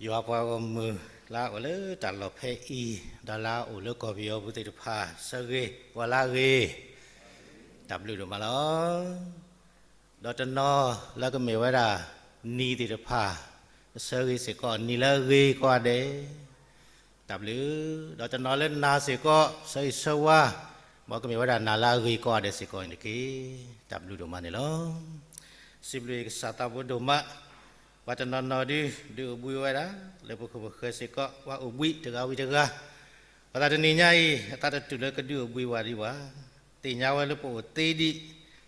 ယွၤပှၤဂီၢ်မုၢ်လၢအအိၣ်လၢတၢ်လီၢ်ဖဲအံၤ, ဒီးလၢအအိၣ်လၢကီၢ်ပယီၤပူၤသ့ၣ်တဖၣ် ဆၢဂ့ၤပှၤလၢအဂ့ၤ, တၢ်ဘျုးဒိၣ်မးလီၤ. ဒီးတနီၤလၢကမ့ၢ်ဝဲဒၣ် နံၤသ့ၣ်တဖၣ် ဆၢဂ့ၤစ့ၢ်ကီး နံၤလၢအဂ့ၤကိးဂၤဒဲး တၢ်ဘျုး, ဒီးတနီၤလၢနၤစ့ၢ်ကီး ဆၢဂ့ၤဆၢဝါ, မ်ကမ့ၢ်ဝဲဒၣ်နၤလၢအဂ့ၤကိးဂၤဒဲးစ့ၢ်ကီးန့ၣ်တက့ၢ်. တၢ်ဘျုးဒိၣ်မးန့ၣ်လီၤ. စံးဘျုးကစၢ်သးဘိဒိၣ်မး, ပှၤတနီၤနီၤဒု ဒုးအိၣ်ဘှံးဝဲဒၣ် လၢပခိၣ်ပဃၢၤစ့ၢ်ကီး ပှၤအိၣ်ဘှံးတဂၤဝံၤတဂၤ, ပသးတနံၤညါအံၤ အသးတတူၢ်လၢကဒုးအိၣ်ဘှံးဝဲဒံးဘၣ်. သ့ၣ်ညါဝဲလၢပအိၣ်သ့ဒံး,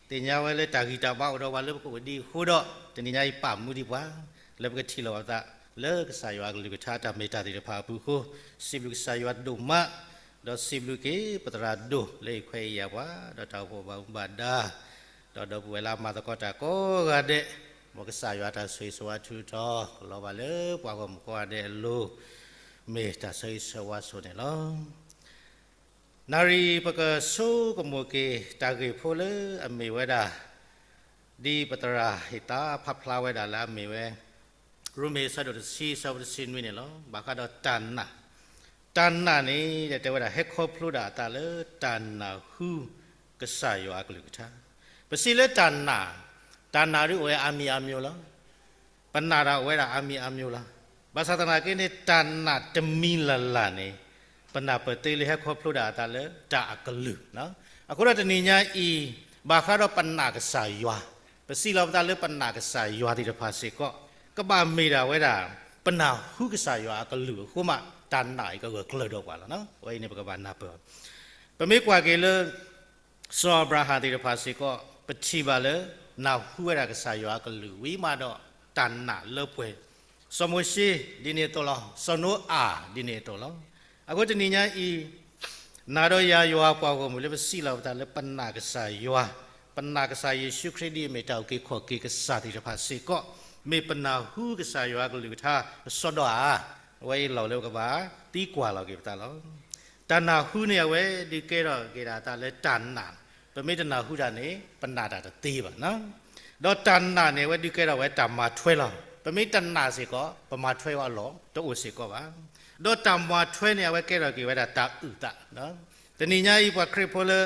သ့ၣ်ညါဝဲလၢတၢ်ဂံၢ်တၢ်ဘါအိၣ်ဒီးပှၤလၢပကအိၣ်ဒံးအဃိဒီး တနံၤညါအံၤပာ်မူဒံးပှၤ လၢပကထံၣ်လိာ်ပသး လၢကစၢ်ယွၤအကလုၢ်ကထါတၢ်မ့ၢ်တၢ်သ့ၣ်တဖၣ်အပူၤအဃိ, စံးဘျုးကစၢ်ယွၤဒိၣ်မး, ဒီးစံးဘျုးက့ၤပသရၣ်ဒိၣ်လၢအံးခွဲးအံးယာ်ပှၤ, ဒီးတၢ်အိၣ်ဖှိၣ်ဘၣ်မူဘၣ်ဒါ, ဒီးဒီပုၢ်ဝဲၢ်လၢအမၤသကိးတၢ်ကိးဂၤဒဲး, မ်ကစၢ်ယွၤတၢ်ဆိၣ်ဂ့ၤဆိၣ်ဝါထုးထီၣ် ကလီၤဘၣ်လၢပှၤဂီၢ်မုၢ်ကိးဂၤဒဲးအလိၤ, မ့ၢ်တၢ်ဆၢဂ့ၤဆၢဝါဆိၣ်န့ၣ်လီၤ. နၣ်ရံၣ်အံၤ ပကဆိကမိၣ်က့ၤတၢ်ဂ့ၢ်ဖိလၢအမ့ၢ်ဝဲဒၣ် ဒ်ပသရၣ်ဟ့ၣ်သါဖးဖျါဝဲဒၣ်လၢအမ့ၢ်ဝဲ ရိမ့ၤအဆၢဒိၣ်တဆံ အဆၢဖိတဆံနွံန့ၣ်လီၤ. ဘၣ်ဃးဒီးတၢ်နာ်, တၢ်နာ်န့ၣ် တဲဝဲဒၣ် ဟဲခီဖျိဒၣ်အသးလၢတၢ်နၢ်ဟူကစၢ်ယွၤအကလုၢ်ကထါ, ပစံးလၢတၢ်နာ်, တၢ်နာ်ဒ်အိၣ်ဝဲအါမံၤအါမံၤလီၤ. ပနာ်တၢ်အိၣ်ဝဲဒၣ်အါမံၤအါမံၤလီၤ. ဘၣ်ဆၣ်သနာ်က့န့ၣ် တၢ်နာ်တမံၤလၢ်လၢ်န့ၣ် ပနၢ်ပၢၢ်သ့လၢဟဲခီဖျိဒၣ်အသးလၢတၢ်အကလုၢ်. အဃိဒီးတနံၤညါအံၤ ဘၣ်ဃးဒီးပနာ်ကစၢ်ယွၤ, ပစံးလီၤပသးလၢပနာ်ကစၢ်ယွၤသ့ၣ်တဖၣ်စ့ၢ်ကီး ကဘၣ်မ့ၢ်ဒၣ်ဝဲဒၣ် ပနၢ်ဟူကစၢ်ယွၤအကလုၢ်အဃိမး တၢ်နာ်အံၤကဂၢၢ်ကျၢၤဒီးပှၤလီၤ. အဝဲအံၤန့ၣ် ပကဘၣ်နၢ်ပၢၢ် ပမ့ၢ်ကွၢ်က့ၤလၢ စီၤအၤဘြၤဟၣ်သ့ၣ်တဖၣ်စ့ၢ်ကီး ပထံၣ်ဘၣ်လၢ နၢ်ဟူဝဲဒၣ်ကစၢ်ယွၤအကလုၢ်ဝံၤမးဒီး တၢ်နာ်လၢပှဲၤ, စီၤမိၤၡ့ဒ်န့ၣ်အသိးလီၤ. စီၤနိအၤဒ်န့ၣ်အသိးလီၤ. အဃိတနံၤညါအံၤ နၤဒီးယၤယွၤပှၤဂီၢ်မုၢ်လၢပစံးလီၤပသးလၢပနာ်ကစၢ်ယွၤ, ပနာ်ကစၢ်ယ့ၣ်ၡူးခရံာ်ဒ်အမ့ၢ်တၢ်အုၣ်က့ၤခီၣ်က့ၤကစၢ်သ့ၣ်တဖၣ်စ့ၢ်ကီး, မ့ၢ်ပနၢ်ဟူကစၢ်ယွၤအကလုၢ်ကထါအစီဒီဧါ. အဝဲအံၤလီၢ်လၢပကဘၣ်သံကွၢ်လီၤက့ၤပသးလီၤ. တၢ်နၢ်ဟူန့ၣ် အဝဲဒုးကဲထီၣ်က့ၤဒၣ်အသးလၢတၢ်နာ်, ပမ့ၢ်တနၢ်ဟူတၢ်န့ၣ် ပနာ်တၢ်တသ့ဘၣ်. ဒီးတၢ်နာ်န့ၣ် အဝဲဒုးကဲထီၣ်ဝဲတၢ်မၤထွဲလီၤ. ပမ့ၢ်တနာ်စ့ၢ်ကီး ပမၤထွဲအီၤအလီၢ်တအိၣ်စ့ၢ်ကီးဘၣ်. ဒီးတၢ်မၤထွဲန့ၣ် အဝဲကဲထီၣ်က့ၤဝဲဒၣ်တၢ်အုၣ်သး. တနံၤညါအံၤ ပှၤခရံာ်ဖိလၢ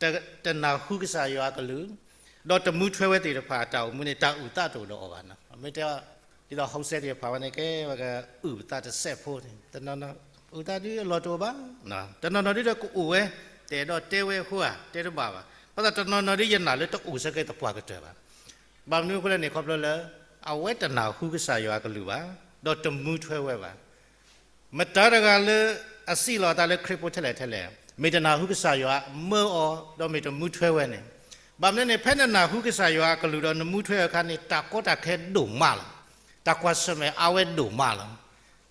တ တနၢ်ဟူကစၢ်ယွၤအကလုၢ် ဒီးတမူထွဲဝဲသ့ၣ်တဖၣ်အတၢ်အိၣ်မူန့ၣ် တၢ်အုၣ်သးတအိၣ်ဒီးအီၤဘၣ်. မ့ၢ်တဲ ဒ်သိး ဟီၣ်စဲး သ့ၣ်တဖၣ်ဝဲန့ၣ် ကဲဝဲကအုၣ်ပသးတစဲးဖိန့ၣ် တနီၤနီၤ အုၣ်သးဒ်အလီၢ်တအိၣ်ဘၣ်, တနီၤနီၤဒ်ဒီးကအိၣ်ဝဲ တအဲၣ်ဒိးတဲဝဲအဃိဧါ တဲတဘၣ်ဘၣ်. ဘၣ်ဆၣ်တနီၤနီၤဒ်ယနာ်လၢတအိၣ်ဆၢကဲသပှၢ်ကတၢၢ်ဘၣ်. ဘၣ်မနုၤအဃိလဲၣ်န့ၣ် ခီဖျိလၢ အဝဲတနၢ်ဟူကစၢ်ယွၤအကလုၢ်ဘၣ်, ဒီးတမူထွဲဝဲဘၣ်. မတၤတဂၤလၢအစံးလီၤအသးလၢခရံာ်ဖိထဲလဲၣ်ထဲလဲၣ်, မ့ၢ်တနၢ်ဟူကစၢ်ယွၤမၢအီၤ ဒီးမ့ၢ်တမူထွဲဝဲန့ၣ်, ဘၣ်မနုၤန့ၣ် ဖဲနနၢ်ဟူကစၢ်ယွၤအကလုၢ်ဒီးနမူထွဲအခါန့ၣ် တၢ်ကီတၢ်ခဲဒိၣ်မးလီၤ. တၢ်ကွၢ်ဆၢၣ်မဲာ်အါဝဲဒိၣ်မးလီၤ.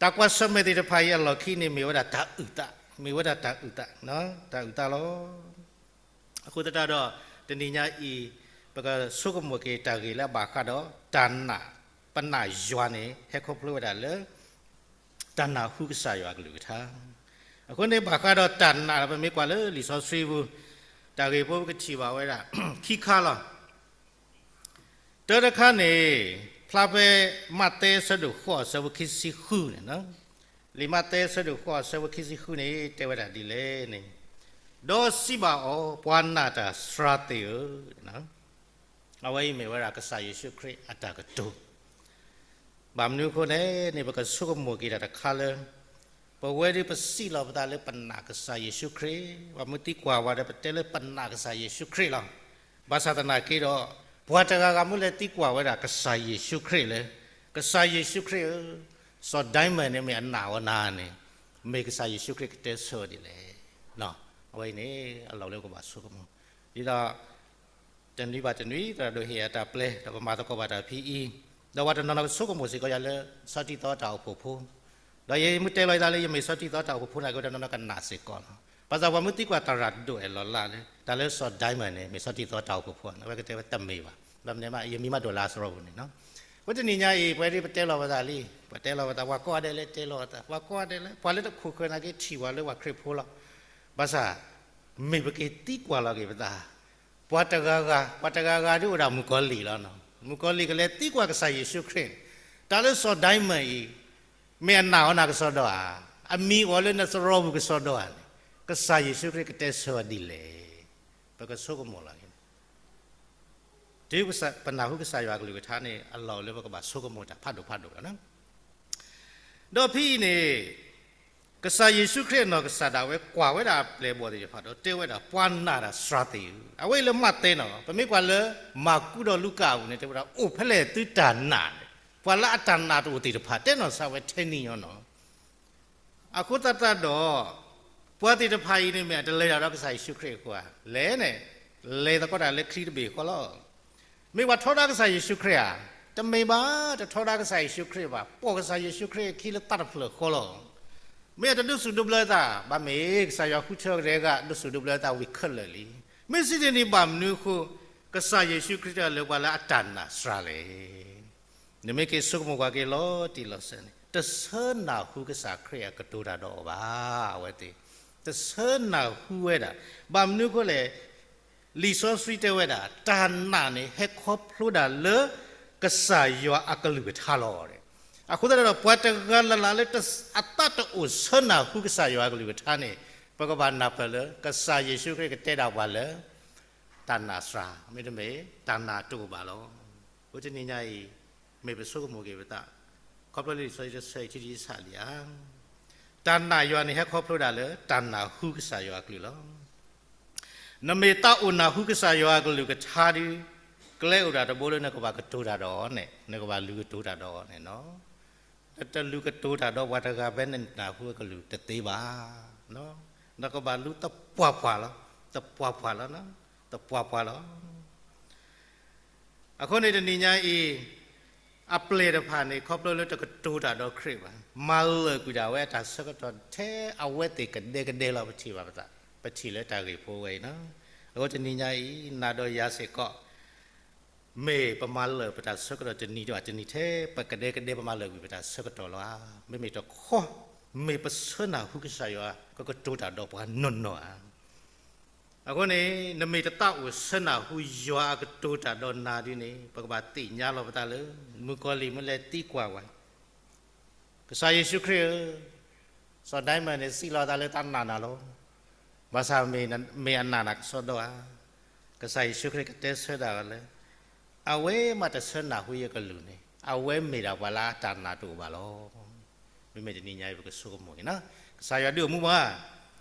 တၢ်ကွၢ်ဆၢၣ်မဲာ်သ့ၣ်တဖၣ်အံၤအလီၢ်ခံန့ၣ် မ့ၢ်ဝဲဒၣ်တၢ်အုၣ်သး, မ့ၢ်ဝဲဒၣ်တၢ်အုၣ်သး, တၢ်အုၣ်သးလီၤ. အဃိသတးဒီး တနံၤညါအံၤ ပကဆိကမိၣ်က့ၤတၢ်ဂ့ၢ်လၢအဘၣ်ဃးဒီးတၢ်နာ်, ပနာ်ယွၤန့ၣ် ဟဲခီဖျိဝဲဒၣ်လၢ တၢ်နၢ်ဟူကစၢ်ယွၤအကလုၢ်ကထါ. အဃိန့ၣ် ဘၣ်ဃးဒီးတၢ်နာ်ဒီး ပမ့ၢ်ကွၢ်လၢလံာ်စီဆှံပူၤ တၢ်ဂ့ၢ်ဖိပကထံၣ်ဘၣ်ဝဲဒၣ် ခံခါလီၤ. တၢတခါန့ၣ် ဖျါဖဲမးသဲအဆၢဒိၣ်ဃိးအဆၢဖိခံဆံဃုန့ၣ်, လံာ်မးသဲအဆၢဒိၣ်ဃိးအဆၢဖိခံဆံဃုန့ၣ် တဲဝဲဒၣ်ဒ်လဲၣ်န့ၣ်, ဒီးစံးဘၣ်အီၤ, ပှၤနာ်တၢ်စှၤသ့ၣ်ဧၢ, အဝဲအံၤမ့ၢ်ဝဲဒၣ်ကစၢ်ယ့ၣ်ၡူးခရံာ်အတၢ်ကတိၤ ဘၣ်မနုၤအဃိလဲၣ်န့ၣ် ပကဆိကမိၣ်က့ၤတၢ်တခါလၢ ပဝဲဒၣ်ပစံးလီၤပသးလၢပနာ်ကစၢ်ယ့ၣ်ၡူးခရံာ်, ပှၤမ့ၢ်သံကွၢ်ဝဲဒီး ပတဲလၢပနာ်ကစၢ်ယ့ၣ်ၡူးခရံာ်လီၤ. ဘၣ်ဆၣ်သနာ်က့ဒီး ပှၤတဂၤဂၤမ့ၢ်လဲၤသံကွၢ်ဝဲဒၣ်ကစၢ်ယ့ၣ်ၡူးခရံာ်လၢ ကစၢ်ယ့ၣ်ၡူးခရံာ်ဧၢ, စီၤဒၣ်မၢၣ်န့ၣ်မ့ၢ်အနာ်အီၤနၤန့ၣ်, မ့ၢ်ကစၢ်ယ့ၣ်ၡူးခရံာ်ကတဲဆၢဒ်လဲၣ်. အဝဲအံၤန့ၣ် အလီၢ်လၢပကဘၣ်ဆိကမိၣ်, ဒ်သိး တနွံဘၣ်တနွံ သရၣ်ဒိၣ်ဟ့ၣ်အတၢ်ပျဲ ဒီးပမၤသကိးဘၣ်တၢ်ဖဲအံၤ, ဒီးပှၤတနီၤနီၤကဆိကမိၣ်စ့ၢ်ကီးယၤလၢ စီၤတံၢ်သီတၢ်အိၣ်ဖှိၣ်ဖိ, ဒီးယမ့ၢ်တဲလီၤယသးလၢယမ့ၢ်စီၤတံၢ်သီတၢ်အိၣ်ဖှိၣ်ဖိန့ၣ် ကတနီၤနီၤကနာ်စ့ၢ်ကီးလီၤ. ဘၣ်ဆၣ်ပှၤမ့ၢ်သံကွၢ်သရၣ်ဒိၣ်အဲၣ်လီၤလၢ်လၢ တၢ်လၢစီၤဒၣ်မၢၣ်န့ၣ် မ့ၢ်စီၤတံၢ်သီတၢ်အိၣ်ဖှိၣ်ဖိန့ၣ် အဝဲကတဲဝဲတမ့ၢ်ဘၣ်, ဘၣ်မနုၤမး ယမံၤမးဒိၣ်လၢအစရီပူၤန့ၣ်လီၤ. အဃိတနံၤညါအံၤ ပဝဲဒၣ်ပတဲလီၤပသးလံ, ပတဲလီၤပသး ပှၤကိးဂၤဒဲးလၢတဲလီၤပသး, ပှၤကိးဂၤဒဲးလၢ ပှၤလၢတခိၣ်ဃၢၤနာ်က့ထံၣ်ပှၤလၢပှၤခရံာ်ဖိလီၤ. ဘၣ်ဆၣ် မ့ၢ်ပက့ၤသံကွၢ်လီၤက့ၤပသး, ပှၤတဂၤဂၤ, ပှၤတဂၤဂၤဒ်အိၣ်ဒၣ်မုၣ်ကီၤလံၢ်လီၤ. မုၣ်ကီၤလံၢ်ကလဲၤသံကွၢ်ကစၢ်ယ့ၣ်ၡူးခရံာ်, တၢ်လၢစီၤဒၣ်မၢၣ်အံၤ မ့ၢ်အနာ်အီၤနၤကစီဒီဧါ, အမံၤအိၣ်လၢနသရိာ်ပူၤကစီဒီဧါန့ၣ်, ကစၢ်ယ့ၣ်ၡူးခရံာ်ကတဲဆၢအီၤဒ်လဲၣ်. ပကဆိကမိၣ်လီၤက့ၤ တုၤပနၢ်ဟူကစၢ်ယွၤအကလုၢ်ကထါန့ၣ် အလီၢ်အိၣ်လၢပကဘၣ်ဆိကမိၣ်တၢ်ဖးဒိၣ်ဖးဒိၣ်လီၤ. ဒီးဖဲအံၤန့ၣ် ကစၢ်ယ့ၣ်ၡူးခရံာ်အနီၢ်ကစၢ်ဒၣ်ဝဲကွၢ်ဝဲဒၣ်အပျဲၢ်အဘီၣ်သ့ၣ်တဖၣ်ဒီးတဲဝဲဒၣ် ပှၤနာ်တၢ်စှၤသ့ၣ်ဧၢ, အဝဲအံၤလၢမးသဲနီၤ, ပမ့ၢ်ကွၢ်လၢမၢ်ကူးဒီးလူၤကၣ်အပူၤန့ၣ် တဲဝဲဒၣ် အိၣ်ဖဲလဲၣ်သုတၢ်နာ်န့ၣ်, ပှၤလၢအတၢ်နာ်တအိၣ်သ့ၣ်တဖၣ် တဲနီၢ်ကစၢ်ဝဲထဲနံၤညီနီၤ အဃိသတးဒီး ပှၤသ့ၣ်တဖၣ်အံၤန့ၣ်မ့ၢ်အတလဲၤတၢ်ဒီးကစၢ်ယ့ၣ်ၡူးခရံာ်အဃိဧါ, လဲၤန့ၣ် လဲၤသကိးတၢ်လၢချံတဘ့ၣ်ဃီလီၤ. မ့ၢ်ပှၤထီဒါကစၢ်ယ့ၣ်ၡူးခရံာ်ဧါ, တမ့ၢ်ဘၣ်, တထီဒါကစၢ်ယ့ၣ်ၡူးခရံာ်ဘၣ်, ပိာ်ကစၢ်ယ့ၣ်ၡူးခရံာ်အခံလၢသးတဖျၢၣ်ဃီလီၤ. မ့ၢ်အတဒုးစူၣ်ဒိးဘျၢသး, ဘၣ်မ့ၢ်ကစၢ်ယွၤဃုထၢကဒါက့ၤ ဒုးစူၣ်ဒိးဘျၢသးဝံၤခဲလၢာ်လံ. မ့ၢ်စံးတ့ၢ်န့ၣ်ဘၣ်မနုၤအဃိ ကစၢ်ယ့ၣ်ၡူးခရံာ်တဲလၢပှၤလၢအတၢ်နာ်စှၤလဲၣ်. နမ့ၢ်က့ၤဆိကမိၣ်ကွၢ်က့ၤလီၤတံၢ်လီၤဆဲးန့ၣ် တဆၢနၢ်ဟူကစၢ်ခရံာ်အကတိၤတၢ်ဒီးအီၤဘၣ်, အဝဲသ့ၣ် တဆၢနၢ်ဟူဝဲဒၣ်. ဘၣ်မနုၤအဃိလဲၣ်, လံာ်စီဆှံတဲဝဲဒၣ် တၢ်နာ်န့ၣ် ဟဲခီဖျိဒၣ်လၢ ကစၢ်ယွၤအကလုၢ်ကထါလီၤ. အဃိသတးဒီး ပှၤတဂၤလၢ်လၢ်လၢအသးတအိၣ်ဆၢနၢ်ဟူကစၢ်ယွၤအကလုၢ်ကထါန့ၣ် ပကဘၣ်နၢ်ပၢၢ်လၢ ကစၢ်ယ့ၣ်ၡူးခရံာ်ကတဲဒၣ်ပှၤလၢ တၢ်နာ်စှၤ မ့တမ့ၢ် တၢ်နာ်တအိၣ်ဘၣ်လီၤ. အဃိတနံၤညါအံၤ မ့ၢ်ပဆိကမိၣ်က့ၤပသး ခီဖျိလံာ်စီဆှံတဆၢအံၤ ထံထံဆးဆးလံဧါ. တၢ်နာ်ယွၤန့ၣ် ဟဲခီဖျိဒၣ်လၢ တၢ်နာ်ဟူကစၢ်ယွၤအကလုၢ်လီၤ. နမ့ၢ်သးအိၣ်နၢ်ဟူကစၢ်ယွၤအကလုၢ်ကထါဒီး ကျဲအိၣ်ဒၣ်တဘိလၢနကဘၣ်ကတိၤတၢ်ဒီးအီၤန့ၣ် နကဘၣ်လူၤကတိၤတၢ်ဒီးအီၤန့ၣ်လီၤ. နတလူၤကတိၤတၢ်ဒီးပှၤတဂၤဖဲနနာ်ဟူအကလုၢ်တသ့ဘၣ်. နကဘၣ်လူၤသပှၢ်ပှၢ်လီၤ, သပှၢ်ပှၢ်လီၤ, သပှၢ်ပှၢ်လီၤ. အဃိန့ၣ်တနံၤညါအံၤ အပျဲၢ်တဖၣ်န့ၣ် ခီဖျိလၢတကတိၤတၢ်ဒီးခရံာ်ဘၣ်, မၤလၢာ်ကွံာ်ဒၣ်ဝဲအတၢ်ဆၢကတီၢ်ထဲအဝဲသ့ၣ်ကဒဲကဒဲလီၤ ပထံၣ်ဘၣ်ပသး, ပထံၣ်လၢတၢ်ဂ့ၢ်ဖိဝဲအံၤလီၤ. အဃိတနံၤညါအံၤ နၤဒီးယၤစ့ၢ်ကီး မ့ၢ်ပမၤလၢာ်ပတၢ်ဆၢကတီၢ်တနံၤဒီးတနံၤထဲ ပကဒဲကဒဲပမၤလၢာ်ကွံာ်ပတၢ်ဆၢကတီၢ်လီၤဧါ. မ့မ့ၢ်တခီ မ့ၢ်ပဆၢနၢ်ဟူကစၢ်ယွၤကကတိၤတၢ်ဒီးပှၤနီၢ်နီၢ်ဧါ. အဃိန့ၣ် နမ့ၢ်တသးအိၣ်ဆၢနၢ်ဟူယွၤအကတိၤတၢ်ဒီးနၤဒ်န့ၣ် ပကဘၣ်သ့ၣ်ညါလီၤပသးလၢ မုၣ်ကီၤလံၢ်မ့ၢ်လဲၤသံကွၢ်ဝဲ ကစၢ်ယ့ၣ်ၡူးခရံာ်ဧၢ, စီၤဒဲမၢၣ်န့ၣ် စံးလီၤသးလၢတၢ်နာ်နၤလီၤ. ဘၣ်ဆၣ်မ့ၢ်အနာ်နၤကစီဒီဧါ. ကစၢ်ယ့ၣ်ၡူးခရံာ်ကတဲဆၢဒၣ်ဝဲလၢ အဝဲမ့ၢ်တဆၢနၢ်ဟူယကလုၢ်န့ၣ် အဝဲမ့ၢ်ဒၣ်ပှၤလၢအတၢ်နာ်တအိၣ်ဘၣ်လီၤ. မ့မ့ၢ်တနံၤညါအံၤ ပကဆိကမိၣ်က့ၤနီၤ ကစၢ်ယွၤဒုးအိၣ်မူပှၤ,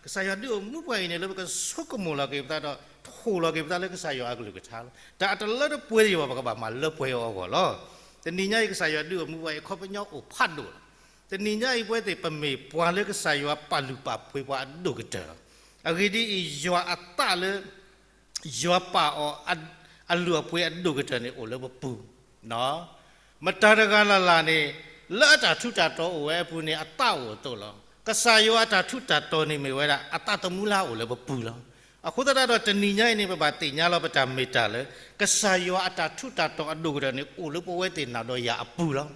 ကစၢ်ယွၤဒုးအိၣ်မူပှၤအံၤန့ၣ် လၢပကဆိကမိၣ်လီၤက့ၤပသးဒီး ထိၣ်လီၤက့ၤပသးလၢကစၢ်ယွၤအကလုၢ်ကထါလီၤ. တၢ်အတလၢတပှဲၤယံၤဘၣ် ပကဘၣ်မၤလၢပှဲၤအီၤအဂီၢ်လီၤ. တနံၤညါအံၤ ကစၢ်ယွၤဒုးအိၣ်မူပှၤအံၤ အခီပညီအိၣ်ဖးဒိၣ်လီၤ. တနံၤညါအံၤ ပဝဲသ့ၣ်ပမ့ၢ်ပှၤလၢကစၢ်ယွၤပာ်လုၢ်ပာ်ပှ့ၤပှၤအဒိၣ်ကတၢၢ်လီၤ. အဂ့ၢ်ဒ်အံၤ, ယွၤအသးလၢ ယွၤပာ်အီၤ အလုၢ်အပှ့ၤအဒိၣ်ကတၢၢ်န့ၣ် အိၣ်လၢပပူၤ မတၤတဂၤလၢ်လၢ်န့ၣ် လၢအတၢ်ထူးတၢ်တီၤအိၣ်ဝဲအပူၤန့ၣ် အသးအိၣ်အသိးလီၤ. ကစၢ်ယွၤအတၢ်ထူးတၢ်တီၤန့ၣ်မ့ၢ်ဝဲဒၣ် အသးသမူလၢအအိၣ်လၢပပူၤလီၤ. အဃိသတးဒီးတနံၤညါအံၤန့ၣ် ပဘၣ်သ့ၣ်ညါလီၤပတၢ်မ့ၢ်တၢ်လၢ ကစၢ်ယွၤအတၢ်ထူးတၢ်တီၤအဒိၣ်ကတၢၢ်န့ၣ် အိၣ်လၢပဝဲသ့ၣ်နၤဒီးယၤအပူၤလီၤ.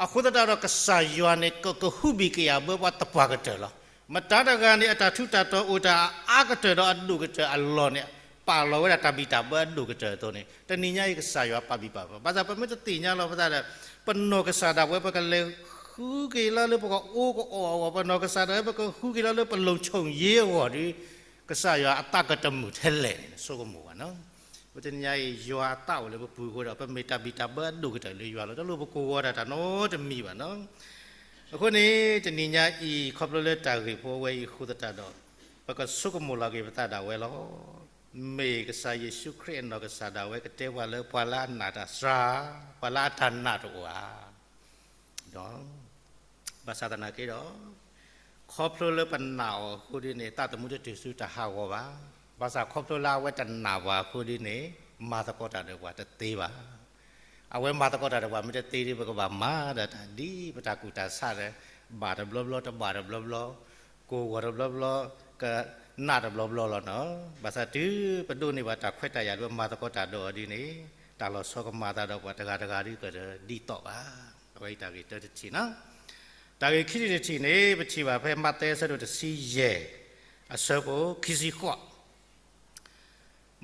အဃိသတးဒီး ကစၢ်ယွၤန့ၣ် ကကဟုဘံၣ်ကယာ်ဘၢပှၤသပှၢ်ကတၢၢ်လီၤ. မတၤတဂၤန့ၣ် အတၢ်ထူးတၢ်တီၤအိၣ်တၢ်အါကတၢၢ်ဒီးအဒိၣ်ကတၢၢ်အလီၢ်န့ၣ် ပာ်လီၤဝဲဒၣ်တၢ်ဘံၣ်တၢ်ဘၢအဒိၣ်ကတၢၢ်အသိးန့ၣ် တနံၤညါအံၤ ကစၢ်ယွၤပာ်ဘံၣ်ပာ်ဘၢ, ဘၣ်ဆၣ်ပမ့ၢ်တသ့ၣ်ညါလီၤပသးဒီး ပနီၢ်ကစၢ်ဒၣ်ဝဲ ပကလဲၤဃုက့ၤလီၤလၢပကအီကအိၣ်အဂီၢ်, ပနီၢ်ကစၢ်ဒၣ်ဝဲ ပကဃုက့ၤလီၤလၢပလိၤဆိၣ်ယ့အဂီၢ်ဒီး ကစၢ်ယွၤအသးကတမုာ်ထဲလဲၣ်န့ၣ် ဆိကမိၣ်ဘၣ်နီၤ. ပတနံၤညါအံၤ ယွၤအသးအိၣ်လၢပပူၤအဃိဒီး ပမ့ၢ်တၢ်ဘံၣ်တၢ်ဘၢအဒိၣ်ကတၢၢ်လၢယွၤလီၤ. တလိၣ်ပကိးဂီၤတၢ်တၢ်နီတမံၤဘၣ်နီၤ. အဃိန့ၣ် တနံၤညါအံၤ ခီဖျိလၢတၢ်ဂ့ၢ်ဖိဝဲအံၤအဃိသတးဒီး ပကဆိကမိၣ်လီၤက့ၤပသးဒၣ်ဝဲလီၤ. မ့ၢ်ကစၢ်ယ့ၣ်ၡူးခရံာ်အနီၢ်ကစၢ်ဒၣ်ဝဲကတဲပှၤလၢ ပှၤလၢအနာ်တၢ်စှၤ, ပှၤလၢအတၢ်နာ်တအိၣ်ဧါ. ဘၣ်ဆၣ်သနာ်က့ဒီး ခီဖျိလၢပနာ်အီၤအဃိဒ်န့ၣ် သးသမူတတုၤဆူတၢ်ဟးဂီၤဘၣ်. ဘၣ်ဆၣ်ခီဖျိလၢအဝဲတနာ်ပှၤအဃိဒ်န့ၣ် မၤသကိးတၢ်ဒီးပှၤတသ့ဘၣ်. အဝဲမၤသကိးတၢ်ဒီးပှၤမ့ၢ်တသ့ဒီး ပကဘၣ်မၤဒၣ်တၢ်ဒ်ပတၢ်ကူၣ်တၢ်ဆးဒီး ဘၣ်တဘျီဘျီ တဘၣ်တဘျီဘျီ, ကိၢ်ဂီၤတဘျီဘျီ, ကနာ်တဘျီဘျီလီၤနီၤ. ဘၣ်ဆၣ်တုၤပဒိးန့ၢ်ဘၣ်တၢ်ခွဲးတၢ်ယာ်ဒီး မၤသကိးတၢ်ဒီးအီၤဒ်န့ၣ် တၢ်လီၤဆီကမၤသးဒီးပှၤတဂၤတဂၤဒ်ကဒ်သိးဘၣ်. အဝဲအံၤတၢ်ဂ့ၢ်တၢတထံၣ်နီၤ. တၢ်ဂ့ၢ်ခံထံၣ်တထံၣ်န့ၣ် ပထံၣ်ဘၣ်ဖဲမးသဲအဆၢဒိၣ်တဆံယဲၢ် အဆၢဖိခံဆံဃိး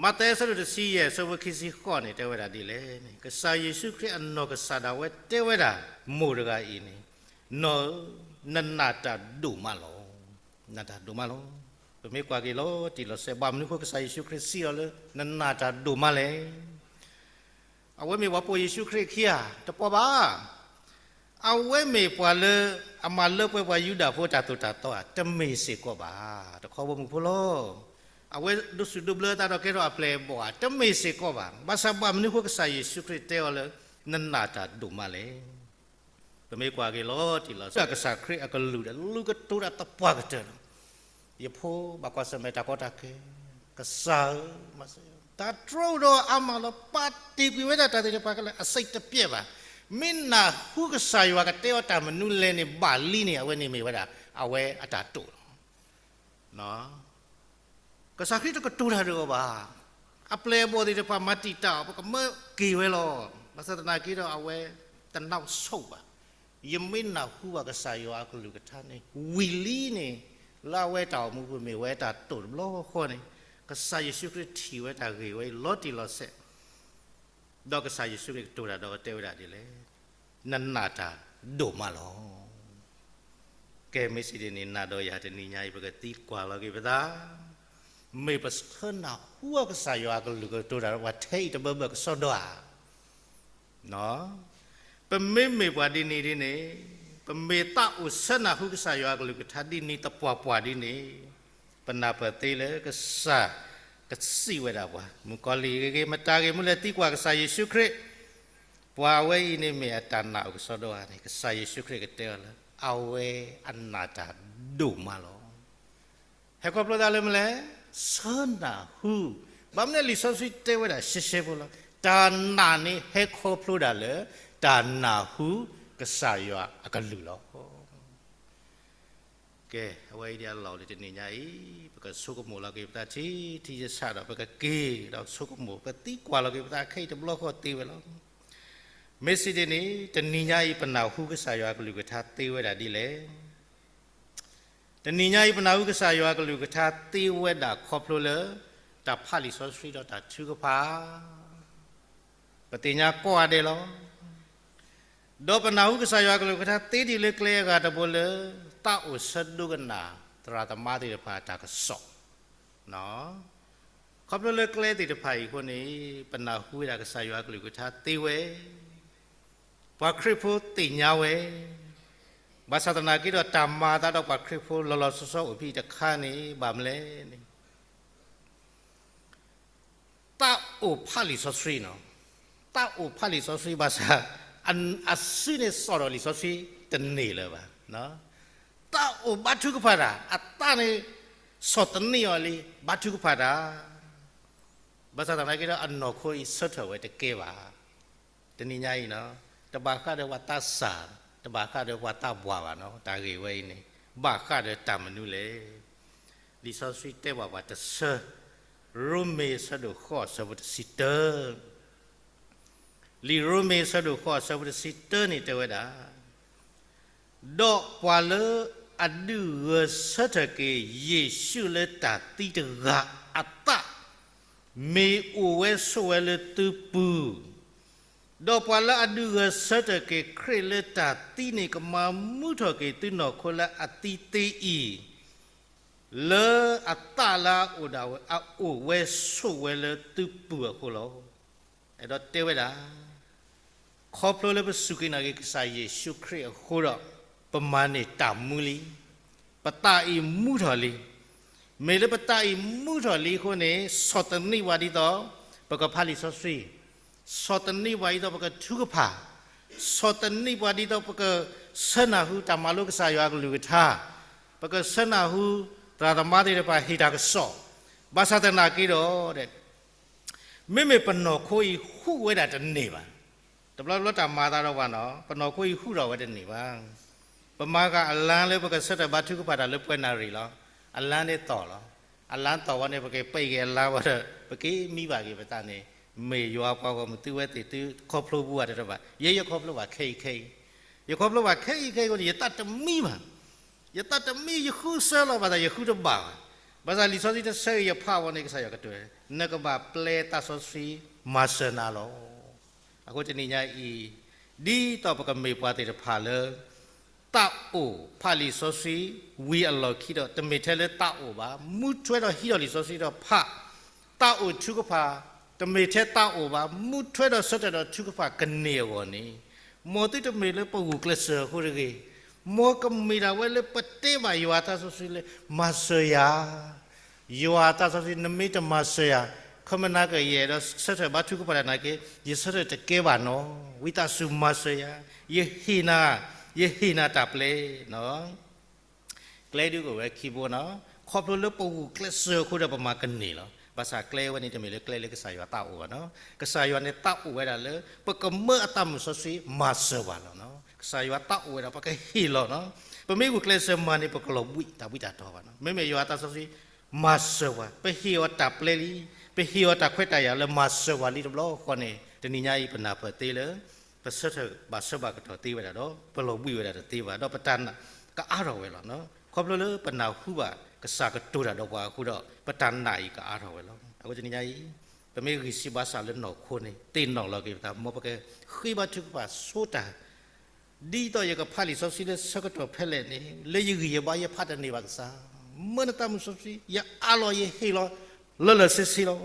မးသဲအဆၢဒိၣ်တဆံယဲၢ် အဆၢဖိခံဆံဃိးန့ၣ် တဲဝဲဒၣ်ဒ်လဲၣ်န့ၣ် ကစၢ်ယ့ၣ်ၡူးခရံာ်အနီၢ်ကစၢ်ဒၣ်ဝဲတဲဝဲဒၣ် မိၢ်တဂၤအံၤန့ၣ် နီၢ်ဧၢ, နနာ်တၢ်ဒိၣ်မးလီၤ. နာ်တၢ်ဒိၣ်မးလီၤ. ပမ့ၢ်ကွၢ်က့ၤလီၤတံၢ်လီၤဆဲး ဘၣ်မနုၤအဃိကစၢ်ယ့ၣ်ၡူးခရံာ်စံးအီၤလၢ နနာ်တၢ်ဒိၣ်မးလဲၣ်. အဝဲမ့ၢ်ပှၤပိာ်ယ့ၣ်ၡူးခရံာ်အခံဧါ, တပှၤဘၣ်. အဝဲမ့ၢ်ပှၤလၢအမၤလၢပှဲၤပှၤယူဒၤဖိတၢ်သိၣ်တၢ်သီဧါ, တမ့ၢ်စ့ၢ်ကီးဘၣ်. တခီဘီမုၢ်ဖိလီၤ. အဝဲဒိးစူၣ်ဒိးဘျၢသးဒီးကဲထီၣ်အပျဲၢ်အဘီၣ်ဧါ, တမ့ၢ်စ့ၢ်ကီးဘၣ်. ဘၣ်ဆၣ်ဘၣ်မနုၤအဃိကစၢ်ယ့ၣ်ၡူးခရံာ်တဲအီၤလၢ နနာ်တၢ်ဒိၣ်မးလဲၣ်. ပမ့ၢ်ကွၢ်က့ၤလီၤတံၢ်လီၤဆဲး ကစၢ်ခရံာ်အကလုၢ်ဒီး လူၤကတိၤတၢ်သပှၢ်ကတၢၢ်လီၤ. ယဖိဘၣ်ကွၢ်ဆၢၣ်မဲာ်တၢ်ကီတၢ်ခဲ, ကစၢ်ဧၢ, တၢ်တြီဒီးအါမးလီၤ. ပာ်တ့ၢ်ကွံာ်ဝဲဒၣ်တၢ်သ့ၣ်တဖၣ်ခဲလၢာ် အစိတ်တပျက်ဘၣ်. မ့ၢ်နၢ်ဟူကစၢ်ယွၤကတဲအီၤတၢ်မနုၤလဲၣ်န့ၣ် ဘၣ်လံန့ၣ် အဝဲန့ၣ်မ့ၢ်ဝဲဒၣ် အဝဲအတၢ်တိာ်လီၤ. ကစၢ်ခရံာ်တကတိၤတၢ်ဒီးအီၤဘၣ်. အပျဲၢ်အဘီၣ်သ့ၣ်တဖၣ်မၤတံာ်တာ်အီၤ ပကမၢက့ၤဝဲလီၤ. ဘၣ်ဆၣ်သနာ်က့ဒီး အဝဲတနောက်ဆုတ်ဘၣ်. ယမ့ၢ်နၢ်ဟူဘၣ်ကစၢ်ယွၤအကလုၢ်ကထါန့ၣ် ဝံၤလံန့ၣ်, လၢအဝဲတၢ်အိၣ်မူပူၤမ့ၢ်ဝဲတၢ်တိာ်တဘျီဃီန့ၣ်, ကစၢ်ယ့ၣ်ၡူးခရံာ်ထံၣ်ဝဲတၢ်ဂ့ၢ်ဝဲအံၤလီၤတံၢ်လီၤဆဲး, ဒီးကစၢ်ယ့ၣ်ၡူးခရံာ်ကတိၤတၢ်ဒီးတဲဝဲဒၣ်ဒ်လဲၣ်, နနာ်တၢ်ဒိၣ်မးလီၤ. ကဲ မ့ၢ်စံးဒ်န့ၣ် နၤဒီးယၤတနံၤညါအံၤ ပကသံကွၢ်လီၤက့ၤပသး, မ့ၢ်ပဆၢနၢ်ဟူအီၤကစၢ်ယွၤအကလုၢ်ကတိၤတၢ်ဒီးပှၤထဲအံၤတဘၢဘၢၣ်ကစီဒီဧါ. ပမ့မ့ၢ်ပှၤဒ်န့ၣ်ဒ်န့ၣ်, ပမ့ၢ်သးအိၣ်ဆၢနၢ်ဟူကစၢ်ယွၤအကလုၢ်ကထါဒ်န့ၣ်သပှၢ်ပှၢ်ဒ်န့ၣ်, ပနၢ်ပၢၢ်သ့လၢကစၢ်ကစံးဝဲဒၣ်ပှၤ, မုၣ်ကီၤလံၢ်ဂ့ၤဂ့ၤ မတၤဂ့ၤမနုၤလဲၣ်သံကွၢ်ကစၢ်ယ့ၣ်ၡူးခရံာ်, ပှၤအဝဲအံၤန့ၣ်မ့ၢ်အတၢ်နာ်အိၣ်ကစီဒီဧါန့ၣ်, ကစၢ်ယ့ၣ်ၡူးခရံာ်ကတဲအီၤလၢ အဝဲအနာ်တၢ်ဒိၣ်မးလီၤ. ဟဲခီဖျိဒၣ်လၢမနုၤလဲၣ်, ဆၢနၢ်ဟူ, ဘၣ်မနုၤလဲၣ် လံာ်စီဆှံတဲဝဲဒၣ်ရှဲရှဲဖိလီၤ, တၢ်နာ်န့ၣ်ဟဲခီဖျိဒၣ်လၢ တၢ်နာ်ဟူကစၢ်ယွၤအကလုၢ်လီၤ. ကဲ, အဝဲအံၤဒ်အလီၢ်လၢတနံၤညါအံၤ, ပကဆိကမိၣ်လီၤက့ၤပသးထံထံဆးဆးဒီး ပကက့ၤဒီးဆိကမိၣ် ပကသံကွၢ်လီၤက့ၤပသးခဲအံၤတဘျီဃီသ့ဝဲလီၤ. မ့ၢ်စံးဒ်န့ၣ်, တနံၤညါအံၤ ပနၢ်ဟူကစၢ်ယွၤအကလုၢ်ကထါသ့ဝဲဒၣ်ဒ်လဲၣ်. တနံၤညါအံၤ ပနၢ်ဟူကစၢ်ယွၤအကလုၢ်ကထါသ့ဝဲဒၣ်ခီဖျိလၢ တၢ်ဖးလံာ်စီဆှံဒီးတၢ်ထုကဖၣ်, ပသ့ၣ်ညါကိးဂၤဒဲးလီၤ. ဒီးပနၢ်ဟူကစၢ်ယွၤအကလုၢ်ကထါသ့ဒ်လၢကျဲအဂၤတဘိလၢ သးအိၣ်ဆၢဒိကနၣ်သရၣ်သမါသ့ၣ်တဖၣ်အတၢ်ကစီၣ် ခီဖျိလၢကျဲသ့ၣ်တဖၣ်အံၤအဃိန့ၣ်, ပနၢ်ဟူဝဲဒၣ်ကစၢ်ယွၤအကလုၢ်ကထါသ့ဝဲ, ပှၤခရံာ်ဖိသ့ၣ်ညါဝဲ, ဘၣ်ဆၣ်သနာ်က့ဒီး တၢ်မၤအသးဒီးပှၤခရံာ်ဖိလီၤလီၤဆီဆီအိၣ်ဖဲအံၤတခါန့ၣ် ဘၣ်မနုၤလဲၣ်န့ၣ် သးအိၣ်ဖးလံာ်စီဆှံနီၤ, သးအိၣ်ဖးလံာ်စီဆှံဘၣ်ဆၣ်, အစုန့ၣ်စိာ်ဒီးလံာ်စီဆှံတန့ၢ်လၢၤဘၣ်. သးအိၣ်ဘါထုကဖၣ်တၢ်, အသးန့ၣ်စိာ်သန့ၤအီၤလံ ဘါထုကဖၣ်တၢ်, ဘၣ်ဆၣ်သနာ်က့ဒီး အနီၢ်ခိအံၤဆၢထၢၣ်ဝဲတကဲဘၣ်. တနံၤညါအံၤနီၤ, တဘၣ်ဃးဒီးပှၤသးစၢ်, တဘၣ်ဃးဒီးပှၤသးပှၢ်ဘၣ်နီၤ, တၢ်ဂ့ၢ်ဝဲအံၤန့ၣ် ဘၣ်ဃးဒီးတၢ်မနုၤလဲၣ်. လံာ်စီဆှံတဲဘၣ်ပှၤတဆၢ, ရိမ့ၤအဆၢဒိၣ်ဃိးအဆၢဖိတဆံတၢ, လံာ်ရိမ့ၤအဆၢဒိၣ်ဃိးအဆၢဖိတဆံတၢန့ၣ်တဲဝဲဒၣ်, ဒီးပှၤလၢအဒုးဂဲၤဆၢထၢၣ်က့ၤ ယ့ၣ်ၡူးလၢတၢ်သံတဂၤအသး, မ့ၢ်အိၣ်ဝဲဆိးဝဲလၢသုပူၤ, ဒီးပှၤလၢအဒုးဂဲၤဆၢထၢၣ်က့ၤခရံာ်လၢတၢ်သံန့ၣ် ကမၤမူထီၣ်က့ၤသုနီၢ်ခိလၢအသံသ့အံၤ, လၢအသးလၢအအိၣ်ဒၣ်ဝဲ အအိၣ်ဝဲဆိးဝဲလၢသုပူၤအဃိလီၤ. အဲၣ်ဒိးတဲဝဲဒၣ်, ခီဖျိလၢပစူၢ်က့ၤနာ်က့ၤကစၢ်ယ့ၣ်ၡူးခရံာ်အဃိဒီး, ပမၤန့ၢ်တၢ်မူလံ, ပသးအံၤမူထီၣ်လံ. မ့ၢ်လၢပသးအံၤမူထီၣ်လံအဃိန့ၣ်, စိာ်သန့ၤပှၤဒ်သိး ပကဖးလံာ်စီဆှံ, စိာ်သန့ၤပှၤဒ်သိးပကထုကဖၣ်, စိာ်သန့ၤပှၤဒ်သိးပကဆၢနၢ်ဟူတၢ်မၤလိကစၢ်ယွၤအကလုၢ်ကထါ, ပကဆၢနၢ်ဟူ သရၣ်သမါသ့ၣ်တဖၣ်ဟ့ၣ်တၢ်ကစီၣ်, ဘၣ်ဆၣ်သနာ်က့ဒီး မ့မ့ၢ်ပနီၢ်ခိအံၤဟူးဝဲဒၣ်တန့ၢ်ဘၣ်. တဘျီတဘျီတၢ်မၤအသးဒီးပှၤနီၤ, ပနီၢ်ခိအံၤဟူးထီၣ်ဝဲတန့ၢ်ဘၣ်. ပမၤဃာ်အလါလၢပကဆၢထၢၣ်ဘါထုကဖၣ်တၢ်လၢပှဲၤနၣ်ရံၣ်လီၤ. အလါန့ၣ်သီၣ်လီၤ. အလါသီၣ်ဝဲန့ၣ် ပကပံးက့ၤအလါဝဲဒီး ပကမံဘၣ်က့ၤပသးန့ၣ်, မ့ၢ်ယွၤပှၤဂီၢ်မုၢ်သုဝဲသ့ၣ်သုခီဖျိဘူးဘၣ်တတဘၣ်. ယဲယခီဖျိဘၣ်ခဲအံၤခဲအံၤ, ယခီဖျိဘၣ်ခဲအံၤခဲအံၤအဃိန့ၣ် ယသးတမံဘၣ်. ယသးတမံ ယဃုစၢလီၤဘၣ်သး ယဃုတဘၣ်ဘၣ်. ဘၣ်ဆၣ်လံာ်စီဆှံတဆၢအံၤယဖးဝဲန့ၣ် ကစၢ်ယွၤကတိၤ, နကဘၣ်ပျဲသးစီဆှံမၤစၢၤနၤလီၤ. အဃိတနံၤညါအံၤ, ဒ်သိးပကမ့ၢ်ပှၤသ့ၣ်တဖၣ်လၢ သ တၢ်အိၣ်ဖးလံာ်စီဆှံ ဝံၤအလီၢ်ခံဒီး တမ့ၢ်ထဲလၢတၢ်အိၣ်ဘၣ်, မူထွဲဒီးဟံးထီၣ်လံာ်စီဆှံဒီးဖး, တၢ်အိၣ်ထုကဖၣ်, တမ့ၢ်ထဲတၢ်အိၣ်ဘၣ်, မူထွဲဒီးဆၢထၢၣ်ဒီးထုကဖၣ်ကန့ၢ်အဂီၢ်န့ၣ်, မ်သုတမ့ၢ်လၢပဂုာ်ကျဲးစၢးအဃိတဂ့ၤ, မ်ကမ့ၢ်ဒၣ်ဝဲလၢပတဲဘၣ်ယွၤအသးစီဆှံလၢ မၤစၢၤယၤ ယွၤအသးစီဆှံ နမ့ၢ်တမၤစၢၤယၤ, ခီမနာ်က့ ယအဲၣ်ဒိးဆၢထၢၣ်ဘါထုကဖၣ်တၢ်နာ်က့ ယဆၢထၢၣ်တကဲဘၣ်နီၤ, ဝံသးစူၤမၤစၢၤယၤ, ယဟ့ၣ်နၤ, ယဟ့ၣ်နၤတၢ်ပျဲနီၤ. ကျဲဒုးအိၣ်ဝဲခံဘိနီၤ, ခီဖျိလၢပဂုာ်ကျဲးစၢးအဃိဒီးပမၤကန့ၢ်လီၤ. ဘၣ်ဆၣ်ကျဲဝဲန့ၣ်တမ့ၢ်လၢကျဲလၢကစၢ်ယွၤတၢ်အိၣ်ဘၣ်နီၤ, ကစၢ်ယွၤန့ၣ်တၢ်အိၣ်ဝဲဒၣ်လၢ ပကမၢအသးမုၢ်စီဆှံမၤစၢၤပှၤလီၤနီၤ, ကစၢ်ယွၤတၢ်အိၣ်ဝဲဒၣ် ပကဟ့ၣ်လီၤနီၤ, ပမ့ၢ်ဂုာ်ကျဲးစၢးမၤန့ၣ် ပကလီၤဘှံးတၢ်ဘှံးတၢ်တီၤဘၣ်နီၤ, မ့မ့ၢ်ယွၤအသးစီဆှံ မၤစၢၤပှၤ, ပဟ့ၣ်အီၤတၢ်ပျဲလံ, ပဟ့ၣ်အီၤတၢ်ခွဲးတၢ်ယာ်လၢမၤစၢၤပှၤလံတဘျီဃီန့ၣ် တနံၤညါအံၤပနၢ်ပၢၢ်သ့လၢ ပဆၢထၢၣ်ဘၣ်ဆၢဘၣ်ကတီၢ်သ့ဝဲဒၣ်ဒီး ပလီၤဘှံးဝဲဒၣ်တသ့ဘၣ်, ဒီးပတၢ်နာ်ကအါထီၣ်ဝဲလီၤ. ခီဖျိလၢပနၢ်ဟူဘၣ်ကစၢ်ကတိၤတၢ်ဒီးပှၤအဃိဒီး ပတၢ်နာ်အံၤကအါထီၣ်ဝဲလီၤ. အဃိတနံၤညါအံၤ ပမ့ၢ်ဂံၢ်ဆံးဘါစၢ်လၢနီၢ်ခိန့ၣ် သ့ၣ်နီၣ်လီၤက့ၤပသး မ်ပကဃ့ဘါထုကဖၣ်ဆိတၢ် ဒ်သိးယကဖးလံာ်စီဆှံလၢဆၢကတီၢ်ဖဲလဲၣ်န့ၣ် လၢယဂံၢ်ယဘါယဖးတန့ၢ်ဘၣ်ကစၢ်, မၢနသးမုၢ်စီဆှံ ယအးလီၤယဟ့ၣ်လီၤ လၢလၢဆ့ဆ့လီၤ.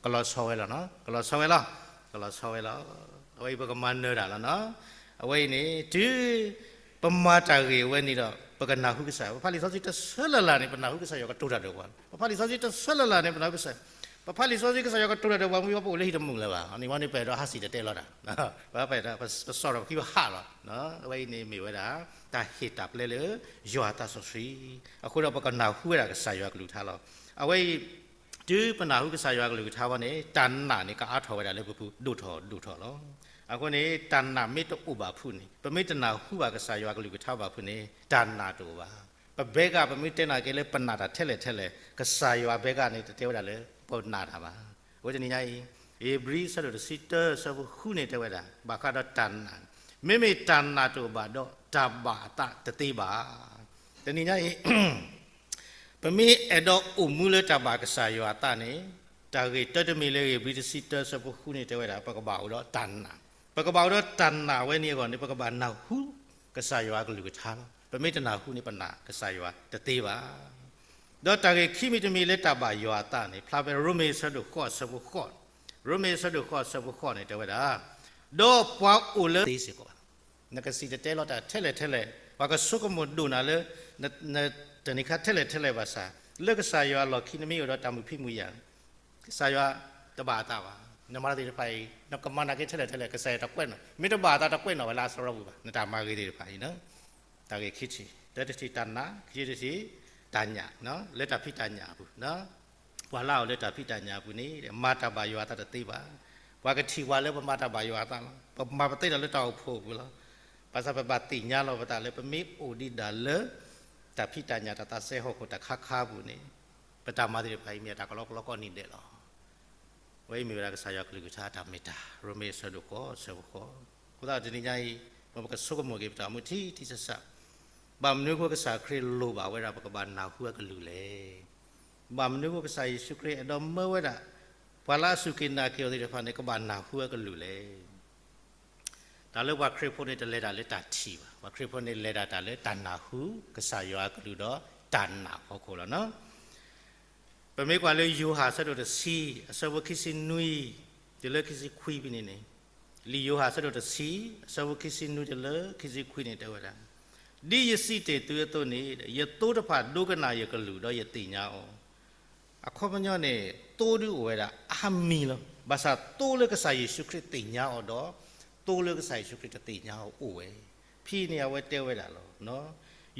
ကလီၤဆီဝဲလီၤနီၤ, ကလီၤဆီဝဲလီၤ, ကလီၤဆီဝဲလီၤ. အဝဲအံၤပကမၤနၢၤတၢ်လီၤနီၤ. အဝဲအံၤန့ၣ် တုၤပမၤတၢ်ဂ့ၤဝဲန့ၣ်ဒီး ပကနၢ်ဟူကစၢ်, ပဖးလံာ်စီဆှံတဆၢလၢ်လၢ်န့ၣ် ပနၢ်ဟူကစၢ်ယွၤကတိၤတၢ်ဒီးပှၤ, ပဖးလံာ်စီဆှံတဆၢလၢ်လၢ်န့ၣ် ပနၢ်ဟူကစၢ်, ပဖးလံာ်စီဆှံကစၢ်ယွၤကတိၤတၢ်ဒီးပှၤ မ့ၢ်ပအိၣ်လၢဟံၣ်တမုာ်လၢၤဘၣ်, အန့ၣ်ဝဲန့ၣ်ပအဲၣ်ဒိးဟးစံၣ်တဲၤတဲလီၤတၢ် ပပစီၣ်ထီၣ်ပခံပဟးလီၤ. အဝဲအံၤန့ၣ်မ့ၢ်ဝဲဒၣ် တၢ်ဟ့ၣ်တၢ်ပျဲလၢ ယွၤအသးစီဆှံ, အဃိဒီးပကနၢ်ဟူဝဲဒၣ်ကစၢ်ယွၤကလုၢ်ကထါလီၤ. အဝဲအံၤ တုၤပနၢ်ဟူကစၢ်ယွၤကလုၢ်ကထါဝဲန့ၣ် တၢ်နာ်န့ၣ် ကအါထီၣ်ဝဲဒၣ်လၢပပူၤဒိၣ်ထီၣ်ဒိၣ်ထီၣ်လီၤ. အဃိန့ၣ် တၢ်နာ်မ့ၢ်တအိၣ်ဘၣ်ဖုးန့ၣ် ပမ့ၢ်တနၢ်ဟူဘၣ်ကစၢ်ယွၤကလုၢ်ကထါဘၣ်ဖုးန့ၣ် တၢ်နာ်တအိၣ်ဘၣ်. ပဘဲကၣ် ပမ့ၢ်တဲနာ်က့ၤလၢပနာ်တၢ်ထဲလဲၣ်ထဲလဲၣ် ကစၢ်ယွၤဘဲကၣ်န့ၣ် တတဲဝဲဒၣ်လၢပနာ်တၢ်ဘၣ်. အဝဲတနံၤညါအံၤ ဧ့ၤဘြံၤ အဆၢဒိၣ်တဆံတၢ အဆၢဖိဃုန့ၣ် တဲဝဲဒၣ် ဘၣ်ဃးဒီးတၢ်နာ်, မ့မ့ၢ်တၢ်နာ်တအိၣ်ဘၣ်ဒီး တၢ်ဘၣ်အသးတသ့ဘၣ်. တနံၤညါအံၤ ပမ့ၢ်အဲၣ်ဒိးအိၣ်မူလၢတၢ်ဘၣ်ကစၢ်ယွၤအသးန့ၣ် တၢ်ဂ့ၢ်တၢတမံၤလၢ ဧ့ၤဘြံၤ တဆံတၢ အဆၢဖိဃုန့ၣ် တဲဝဲဒၣ် ပကဘၣ်အိၣ်ဒီးတၢ်နာ်, ပကဘၣ်အိၣ်ဒီးတၢ်နာ်ဝဲန့ၣ်အဂီၢ်န့ၣ် ပကဘၣ်နၢ်ဟူကစၢ်ယွၤအကလုၢ်ကထါလီၤ. ပမ့ၢ်တနၢ်ဟူန့ၣ် ပနာ်ကစၢ်ယွၤတသ့ဘၣ်. ဒီးတၢ်ဂ့ၢ်ခံမံၤတမံၤလၢတၢ်ဘၣ်ယွၤအသးန့ၣ် ဖျါဖဲရိမ့ၤ အဆၢဒိၣ်ဃိး အဆၢဖိဃိး, ရိမ့ၤ အဆၢဒိၣ်ဃိး အဆၢဖိဃိးန့ၣ် တဲဝဲဒၣ် ဒီးပှၤအိၣ်လၢသ့စ့ၢ်ကီးဘၣ်. နကစံၣ်တဲၤတဲလီၤတၢ်ထဲလဲၣ်ထဲလဲၣ်, ပှၤကဆိကမိၣ်ဒိၣ်နၤလၢ တနံၤခါထဲလဲၣ်ထဲလဲၣ်ဘၣ်ဆၣ်, လၢကစၢ်ယွၤအလီၢ်ခံ နမ့ၢ်အိၣ်ဒီးတၢ်မုာ်ဖံးမုာ်ယာ် ကစၢ်ယွၤတဘၣ်အသးဘၣ်. နမၤသ့ၣ်တဖၣ်အံၤ နကမၤနာ်က့ထဲလဲၣ်ထဲလဲၣ် ကစၢ်ယွၤတကွဲးနီၣ်, မ့ၢ်တဘၣ်အသးတကွဲးနီၣ်ဝဲလၢအစရီပူၤဘၣ်, နတၢ်မၤဂ့ၤသ့ၣ်တဖၣ်အံၤ. တၢ်ဂ့ၢ်ခံထံၣ်, တၢတထံၣ်တၢ်နာ်, ခံထံၣ်တထံၣ် တၢ်ညၣ်, လၢတၢ်ဖံးတၢ်ညၣ်အပူၤ ပှၤလၢအအိၣ်လၢတၢ်ဖံးတၢ်ညၣ်အပူၤန့ၣ် မၤတၢ်ဘၣ်ယွၤအသးတသ့ဘၣ်. ပှၤကထံၣ်ပှၤလၢပမၤတၢ်ဘၣ်ယွၤအသးလီၤ. ပမၤပသ့တၢ်လၢတၢ်အိၣ်ဖှိၣ်အပူၤလီၤ. ဘၣ်ဆၣ်ပဘၣ်သ့ၣ်ညါလီၤပသးလၢ ပမ့ၢ်အိၣ်ဒံးဒၣ်လၢ တၢ်ဖံးတၢ်ညၣ်တၢ်သးစဲဟီၣ်ခိၣ်တၢ်ခါခါအပူၤန့ၣ် ပတၢ်မၤသ့ၣ်တဖၣ်အံၤ မ့ၢ်အတၢ်ကလီကလီကိးနံၤဒဲးလီၤ. အဝဲအံၤမ့ၢ်ဝဲဒၣ်ကစၢ်ယွၤကလုၢ်ကထါတၢ်မ့ၢ်တၢ်, ရိမ့ၤ အဆၢဒိၣ်ဃိး အဆၢဖိဃိး. အဃိသတးတနံၤညါအံၤ မ်ပကဆိကမိၣ်က့ၤပတၢ်အိၣ်မူထံထံဆးဆး, ဘၣ်မနုၤအဃိကစၢ်ခရံာ်လိၣ်ဘၣ်ဝဲဒၣ် ပကဘၣ်နၢ်ဟူအကလုၢ်လဲၣ်. ဘၣ်မနုၤအဃိကစၢ်ယ့ၣ်ၡူးခရံာ်အဲၣ်ဒိးမၢဝဲဒၣ် ပှၤလၢအစူၢ်က့ၤနာ်က့ၤအီၤသ့ၣ်တဖၣ်န့ၣ် ကဘၣ်နၢ်ဟူအကလုၢ်လဲၣ်. တၢ်လၢပှၤခရံာ်ဖိန့ၣ် တလဲၤတၢ်လၢတၢ်ထံၣ်ဘၣ်. ပှၤခရံာ်ဖိန့ၣ် လဲၤဒၣ်တၢ်လၢတၢ်နၢ်ဟူကစၢ်ယွၤအကလုၢ်ဒီးတၢ်နာ်အဖီခိၣ်လီၤ. ပမ့ၢ်ကွၢ်လၢယိၤဟၣ်အဆၢဒိၣ်တဆံ အဆၢဖိခံဆံနွံ တုၤလၢခံဆံခွံဖဲန့ၣ်န့ၣ်, လံာ်ယိၤဟၣ်အဆၢဒိၣ်တဆံ အဆၢဖိခံဆံနွံတုၤလၢခံဆံခွံန့ၣ် တဲဝဲဒၣ်, ဒ်ယစံးတ့ၢ်သုအသိးန့ၣ် ယသိတဖၣ်ဒိကနၣ်ယကလုၢ်ဒီးယသ့ၣ်ညါအီၤ. အခီပညီန့ၣ် သိဒုးအိၣ်ဝဲဒၣ်အါမံၤလီၤ. ဘၣ်ဆၣ်သိလၢကစၢ်ယ့ၣ်ၡူးခရံာ်သ့ၣ်ညါအီၤဒီး သိလၢကစၢ်ယ့ၣ်ၡူးခရံာ်တသ့ၣ်ညါအီၤအိၣ်ဝဲ. ဖဲန့ၣ်အဝဲတဲဝဲဒၣ်လီၤ.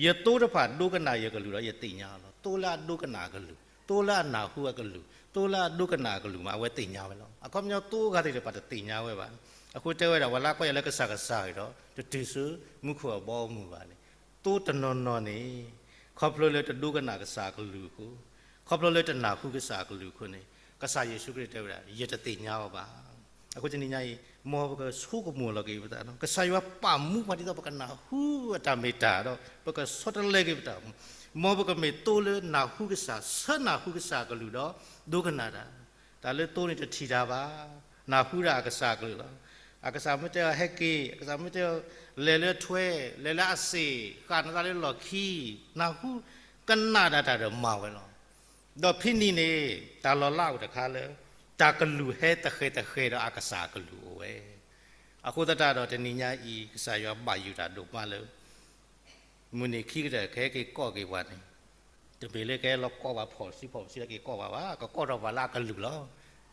ယသိတဖၣ်ဒိကနၣ်ယကလုၢ်ဒီးယသ့ၣ်ညါအီၤလီၤ. သိလၢအဒိကနၣ်အကလုၢ်, သိလၢအနၢ်ဟူအကလုၢ်, သိလၢအဒိကနၣ်အကလုၢ်မး အဝဲသ့ၣ်ညါဝဲလီၤ. အခီပညီသိအဂၤသ့ၣ်တဖၣ်တသ့ၣ်ညါဝဲဘၣ်. အဃိတဲဝဲဒၣ် ပှၤလၢကွၢ်ယၤလၢကစၢ်ကစၢ်ဂ့ၤဒီး တတုၤဆူမူခိၣ်အဘီအမုၢ်ဘၣ်န့ၣ်, သိတနီၤနီၤန့ၣ် ခီဖျိလၢတဒိကနၣ်ကစၢ်အကလုၢ်အဃိ, ခီဖျိလၢတနၢ်ဟူကစၢ်အကလုၢ်အဃိန့ၣ်, ကစၢ်ယ့ၣ်ၡူးခရံာ်တဲဝဲဒၣ် ယတသ့ၣ်ညါအီၤဘၣ်. အဃိတနံၤညါအံၤ မ်ပကဆိကမိၣ်လီၤက့ၤပသး, ကစၢ်ယွၤပာ်မူပှၤဒ်သိးပကနၢ်ဟူအတၢ်မ့ၢ်တၢ်ဒီး ပကဆီတလဲက့ၤပတၢ်အိၣ်မူ, မ်ပကမ့ၢ်သိလၢနၢ်ဟူကစၢ်, ဆၢနၢ်ဟူကစၢ်အကလုၢ်ဒီး ဒိကနၣ်တၢ်. တၢ်လၢသိန့ၣ်တထံၣ်တၢ်ဘၣ်, နၢ်ဟူဒၣ်အကစၢ်အကလုၢ်လီၤ. အကစၢ်မ့ၢ်တဲအီၤဟဲက့ၤ, အကစၢ်မ့ၢ်တဲအီၤ လဲၤလၢထွဲ, လဲၤလၢအစ့ၣ်, ဃၣ်နသးလၢလီၢ်ခံ, နၢ်ဟူ, ကနၣ်ဒၣ်တၢ်ဒီးမၤဝဲလီၤ. ဒီးဖဲန့ၣ်န့ၣ် တၢ်လီၤလးအိၣ်တခါလၢ တၢ်ကလုၢ်ဟဲတဃဲၤတဃဲၤဒီးအကစၢ်အကလုၢ်အိၣ်ဝဲ. အဃိသတးဒီးတနံၤညါအံၤ ကစၢ်ယွၤဘၣ်ယိၣ်တၢ်ဒိၣ်မးလၢ မုၢ်နံၤခံကတၢၢ်ကဟဲက့ၤကိးက့ၤပှၤန့ၣ်, တမ့ၢ်လၢကဟဲလီၤကိးပှၤဖီၣ်စုဖီၣ်စုလၢက့ၤကိးပှၤဘၣ်, ကကိးထီၣ်ပှၤလၢအကလုၢ်လီၤ.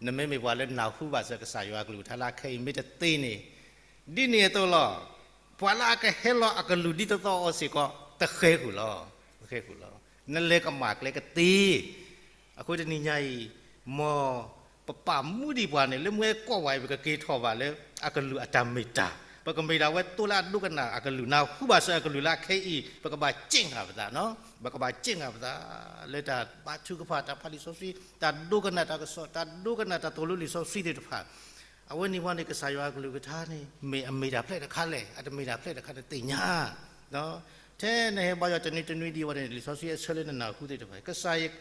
နမ့မ့ၢ်ပှၤလၢနၢ်ဟူဘၣ်စၢၤကစၢ်ယွၤအကလုၢ်ကထါလၢအခဲအံၤမ့ၢ်တသ့န့ၣ်, ဒ်န့ၣ်အသိးလီၤ. ပှၤလၢအကဟဲလီၤအကလုၢ်ဒ်သိးသိးအီၤစ့ၢ်ကီး တဃဲၤဃုာ်လီၤ, တဃဲၤဃုာ်လီၤ. နလဲၤကမၣ်ကျဲကသ့ အဃိတနံၤညါအံၤ, မ်ပပာ်မူဒံးပှၤန့ၣ် လၢမ့ၢ်ဟဲကိးပှၤအံၤ ပကက့ၤထီၣ်ဘၣ်လၢအကလုၢ်အတၢ်မ့ၢ်တၢ်, ပကမ့ၢ်ဒၣ်ဝဲသိလၢအဒိကနၣ်အကလုၢ်, နၢ်ဟူဘၣ်စၢၤအကလုၢ်လၢအခဲအံၤ ပကဘၣ်စ့ၣ်ငါ်ပသး, ပကဘၣ်စ့ၣ်ငါ်ပသး လၢတၢ်ဘါထုကဖၣ်, တၢ်ဖးလံာ်စီဆှံ, တၢ်ဒိကနၣ်တၢ်ကစီၣ်, တၢ်ဒိကနၣ်တၢ်သိၣ်လိလံာ်စီဆှံသ့ၣ်တဖၣ် အဝဲန့ၣ်ဝဲန့ၣ် ကစၢ်ယွၤအကလုၢ်ကထါန့ၣ် မ့ၢ်အမ့ၢ်တၢ်ဖျဲၣ်တခါလဲၣ်, အတမ့ၢ်တၢ်ဖျဲၣ်တခါန့ၣ်သ့ၣ်ညါ, ထဲနဟဲဘါယွၤတနွံတနွံဒံးဝဲန့ၣ် လံာ်စီဆှံအဆၢလၢနနၢ်ဟူသ့ၣ်တဖၣ် ကစၢ်ယွၤ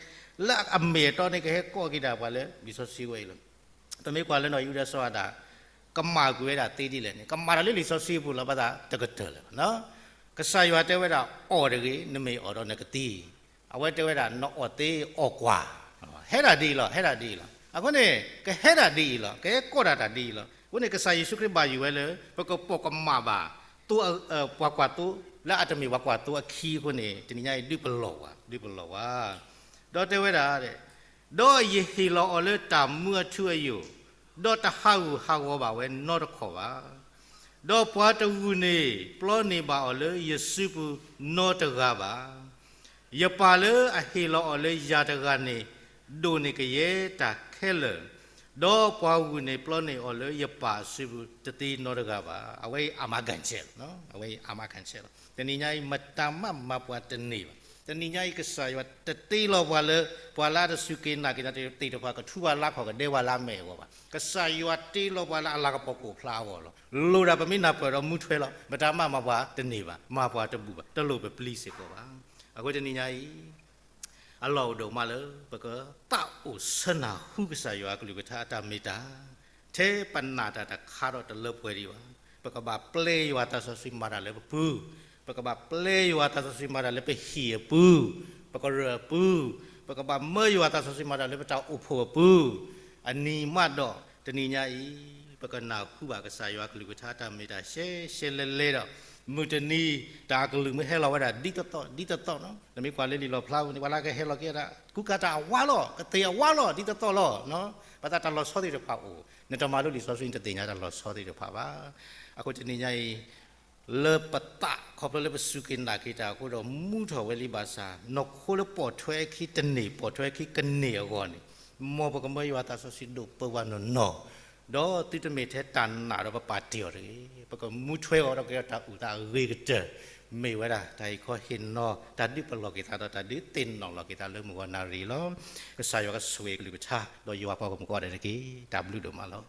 လၢအမ့ၢ်အတီန့ၣ် ကဟဲကိးက့ၤဒၣ်ပှၤလၢလံာ်စီဆှံဝဲအံၤလီၤ. ပမ့ၢ်ကွၢ်လၢနီၢ်အံၣ်အူဒၢစီၤအၤဒၣ် ကမၣ်ကွံာ်ဝဲဒၣ်သ့ဒ်လဲၣ်န့ၣ် ကမၣ်တၢ်လၢလံာ်စီဆှံအပူၤလီၤ, ဘၣ်သးတကတၢၢ်လၢၤဘၣ်. ကစၢ်ယွၤတဲဝဲဒၣ် အီၣ်တဂ့ၤ, နမ့ၢ်အီၣ်ဒီးနကသံ, အဝဲတဲဝဲဒၣ် နအီၣ်သ့အီၣ်ကွၢ်, ဟဲဒၣ်ဒ်အံၤလီၤ, ဟဲဒၣ်ဒ်အံၤလီၤ. အဃိန့ၣ် ကဟဲဒၣ်ဒ်အံၤလီၤ, ကဟဲကိးဒၣ်တၢ်ဒ်အံၤလီၤ. အဃိန့ၣ် ကစၢ်ယ့ၣ်ၡူးခရံာ်ဘၣ်ယိၣ်ဝဲလၢ ပကပိာ်ကမၣ်ဘၣ် သိ ပှၤကွၢ်သိ လၢအတမ့ၢ်ပှၤကွၢ်သိအခံအဃိန့ၣ် တနံၤညါအံၤ ဒုးပလီၢ်ဝဲ, ဒုးပလီၢ်ဝဲ ဒီးတဲဝဲဒၣ် ဒီးယဟ့ၣ်လီၤအီၤလၢတၢ်မူအထူအယိာ်, ဒီးတဟးဂူာ်ဟးဂီၤဘၣ်ဝဲနီတခီၣ်ဘၣ်. ဒီးပှၤတဂုာ်န့ၢ်ပျီန့ၢ်ဘၣ်အီၤလၢယစုပူၤ နီတဂၤဘၣ်. ယပၢ်လၢအဟ့ၣ်လီၤအီၤလၢယၤတဂၤန့ၣ် ဒိၣ်န့ၢ်ကယဲၢ်တၢ်ခဲလၢာ်, ဒီးပှၤဂုာ်န့ၢ်ပျီန့ၢ်အီၤလၢယပၢ်အစုပူၤ တသ့နီတဂၤဘၣ်. အဝဲအံၤ အမၤကၣ်ဆဲးလီၤ, အဝဲအံၤ အမၤကၣ်ဆဲးလီၤ. တနံၤညါအံၤ မတၤမးမၤပှၤတန့ၢ်ဘၣ်. တနံၤညါအံၤ ကစၢ်ယွၤတတ့လီၤပှၤလၢ ပှၤလၢအတစူၢ်က့ၤနာ်က့ၤတၢ်သ့ၣ်တဖၣ် ကထူပှၤလၢခီၣ်ကဒဲပှၤလၢအမဲာ်အဂီၢ်ဘၣ်. ကစၢ်ယွၤတ့လီၤပှၤလၢအလၤကပီၤကအိၣ်ဖျါအဂီၢ်လီၤ. လိၣ်ဒၣ်ပမ့ၢ်နၢ်ပၢၢ်ဒီးမူထွဲလီၤ. မတၤမးမၤပှၤတန့ၢ်ဘၣ်, မၤပှၤတဘူၣ်ဘၣ်, တလိၣ်ပပျံၤစ့ၢ်ကီးဘၣ်. အဃိတနံၤညါအံၤ အလီၢ်အိၣ်ဒိၣ်မးလၢ ပကသးအိၣ်ဆၢနၢ်ဟူကစၢ်ယွၤအကလုၢ်ကထါအတၢ်မ့ၢ်တၢ်, ထဲပနာ်တၢ်တခါဒီးတလၢပှဲၤဒံးဘၣ်. ပကဘၣ်ပျဲယွၤသးစီဆှံမၤတၢ်လၢပပူၤ, ပကဘၣ်ပျဲယွၤသးစီဆှံမၤတၢ်လၢပဟံၣ်အပူၤ, ပကရၢၢ်အပူၤ, ပကဘၣ်မၢယွၤသးစီဆှံမၤတၢ်လၢပတၢ်အိၣ်ဖှိၣ်အပူၤ, အနံၤမးဒီးတနံၤညါအံၤ ပကနၢ်ဟူဘၣ်ကစၢ်ယွၤအကလုၢ်ကထါတၢ်မ့ၢ်တၢ်ရှဲရှဲလဲလဲဒီး မုၢ်တနံၤ တၢ်အကလုၢ်မ့ၢ်ဟဲလီၤဝဲဒၣ်ဒ်သိးသိး ဒ်သိးသိးနီၤ. နမ့ၢ်ကွၢ်လၢလံာ်လီၣ်ဖျါပူၤန့ၣ် ပှၤလၢကဟဲလီၤက့ၤဒၣ် ကူကၤတၢ်အဝါလီၤ, ကသ့ၣ်အဝါလီၤ, ဒ်သိးသိးလီၤ. ဘၣ်ဆၣ်တၢ်လီၤဆီသ့ၣ်တဖၣ်အိၣ်, နတမၤလိလံာ်စီဆှံတသ့ၣ်ညါတၢ်လီၤဆီသ့ၣ်တဖၣ်ဘၣ်. အဃိတနံၤညါအံၤ လၢပသးခီဖျိလၢပစူၢ်က့ၤနာ်က့ၤတၢ်အဃိဒီး မူထီၣ်ဝဲလံဘၣ်ဆၣ် နီၢ်ခိလၢပိာ်ထွဲအခံတန့ၢ် ပိာ်ထွဲအခံကန့ၢ်အဂီၢ်န့ၣ်, မ်ပကမၢယွၤသးစီဆှံဒိၣ်ပၢပှၤနီၢ်နီၢ်, ဒီးသုတမ့ၢ်ထဲတၢ်နာ်ဒီးပပာ်တ့ၢ်အီၤတဂ့ၤ, ပကမူထွဲအီၤဒီးကဲထီၣ်တၢ်အုၣ်သးအဂ့ၤကတၢၢ်, မ့ၢ်ဝဲဒၣ်တၢ်ဟ့ၣ်ခီဟ့ၣ်နီၤ တၢ်ဒုးပလီၢ်က့ၤသးဒီးတၢ်ဒုးသ့ၣ်နီၣ်လီၤက့ၤသးလၢမုၢ်ဂီၤနၣ်ရံၣ်လီၤ. ကစၢ်ယွၤကဆိၣ်ဂ့ၤအကလုၢ်ကထါ ဒီးယွၤပှၤဂီၢ်မုၢ်ကိးဂၤဒဲးတက့ၢ်. တၢ်ဘျုးဒိၣ်မးလီၤ.